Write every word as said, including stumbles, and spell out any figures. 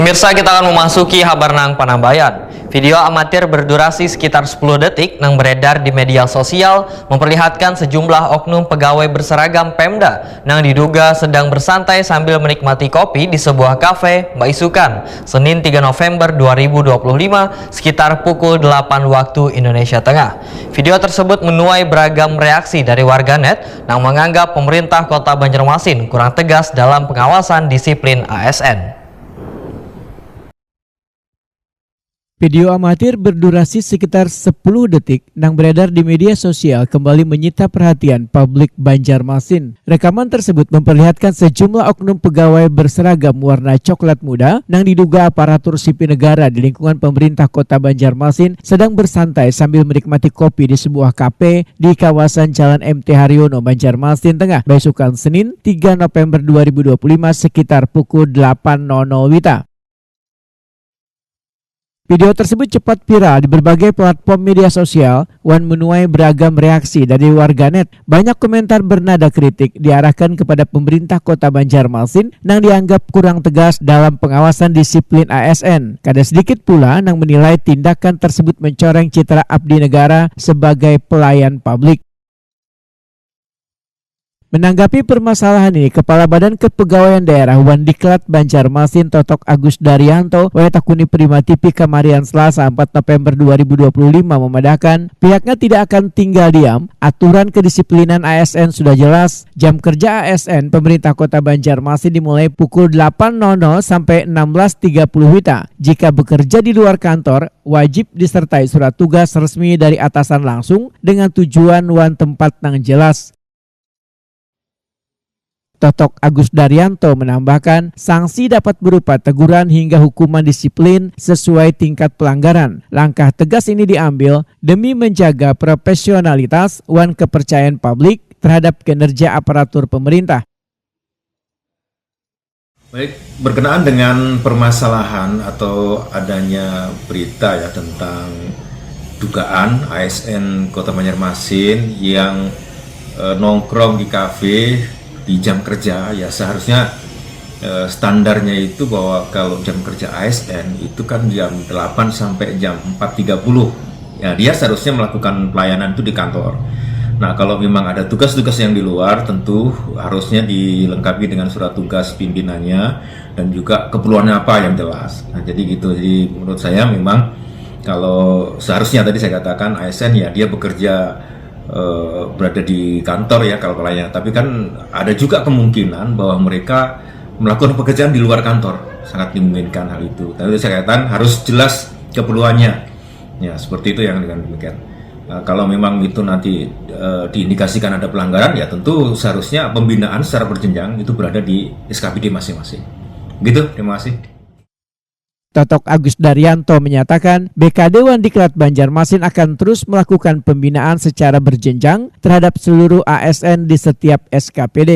Pemirsa, kita akan memasuki habar nang panambayan. Video amatir berdurasi sekitar sepuluh detik nang beredar di media sosial memperlihatkan sejumlah oknum pegawai berseragam Pemda nang diduga sedang bersantai sambil menikmati kopi di sebuah kafe baisukan, Senin tiga November dua ribu dua puluh lima, sekitar pukul delapan waktu Indonesia Tengah. Video tersebut menuai beragam reaksi dari warganet nang menganggap pemerintah Kota Banjarmasin kurang tegas dalam pengawasan disiplin A S N. Video amatir berdurasi sekitar sepuluh detik nang beredar di media sosial kembali menyita perhatian publik Banjarmasin. Rekaman tersebut memperlihatkan sejumlah oknum pegawai berseragam warna coklat muda nang diduga aparatur sipil negara di lingkungan pemerintah Kota Banjarmasin sedang bersantai sambil menikmati kopi di sebuah kafe di kawasan Jalan M T Haryono, Banjarmasin Tengah, besokan Senin tiga November dua ribu dua puluh lima sekitar pukul delapan nol nol wita. Video tersebut cepat viral di berbagai platform media sosial wan menuai beragam reaksi dari warganet. Banyak komentar bernada kritik diarahkan kepada pemerintah Kota Banjarmasin nang dianggap kurang tegas dalam pengawasan disiplin A S N. Kada sedikit pula nang menilai tindakan tersebut mencoreng citra abdi negara sebagai pelayan publik. Menanggapi permasalahan ini, Kepala Badan Kepegawaian Daerah wan Diklat Banjarmasin Totok Agus Daryanto, wae takuni Prima T V kamarian Selasa empat November dua ribu dua puluh lima, memadahkan pihaknya tidak akan tinggal diam, aturan kedisiplinan A S N sudah jelas, jam kerja A S N pemerintah Kota Banjarmasin dimulai pukul delapan nol nol sampai enam belas tiga puluh wita. Jika bekerja di luar kantor, wajib disertai surat tugas resmi dari atasan langsung dengan tujuan wan tempat nang jelas. Totok Agus Daryanto menambahkan, sanksi dapat berupa teguran hingga hukuman disiplin sesuai tingkat pelanggaran. Langkah tegas ini diambil demi menjaga profesionalitas wan kepercayaan publik terhadap kinerja aparatur pemerintah. Baik, berkenaan dengan permasalahan atau adanya berita ya tentang dugaan A S N Kota Banjarmasin yang eh, nongkrong di kafe di jam kerja, ya seharusnya eh, standarnya itu bahwa kalau jam kerja A S N itu kan jam delapan sampai jam empat tiga puluh. Ya, dia seharusnya melakukan pelayanan itu di kantor. Nah, kalau memang ada tugas-tugas yang di luar, tentu harusnya dilengkapi dengan surat tugas pimpinannya dan juga keperluannya apa yang jelas. Nah, jadi gitu. Jadi menurut saya memang kalau seharusnya tadi saya katakan A S N ya dia bekerja eh, berada di kantor ya kalau pelayanan. Tapi kan ada juga kemungkinan bahwa mereka melakukan pekerjaan di luar kantor. Sangat dimungkinkan hal itu. Tapi saya katakan harus jelas keperluannya. Ya, seperti itu yang dengan demikian. Nah, kalau memang itu nanti eh, diindikasikan ada pelanggaran, ya tentu seharusnya pembinaan secara berjenjang itu berada di S K P D masing-masing. Gitu, terima kasih. Totok Agus Daryanto menyatakan, B K D wan Diklat Banjarmasin akan terus melakukan pembinaan secara berjenjang terhadap seluruh A S N di setiap S K P D.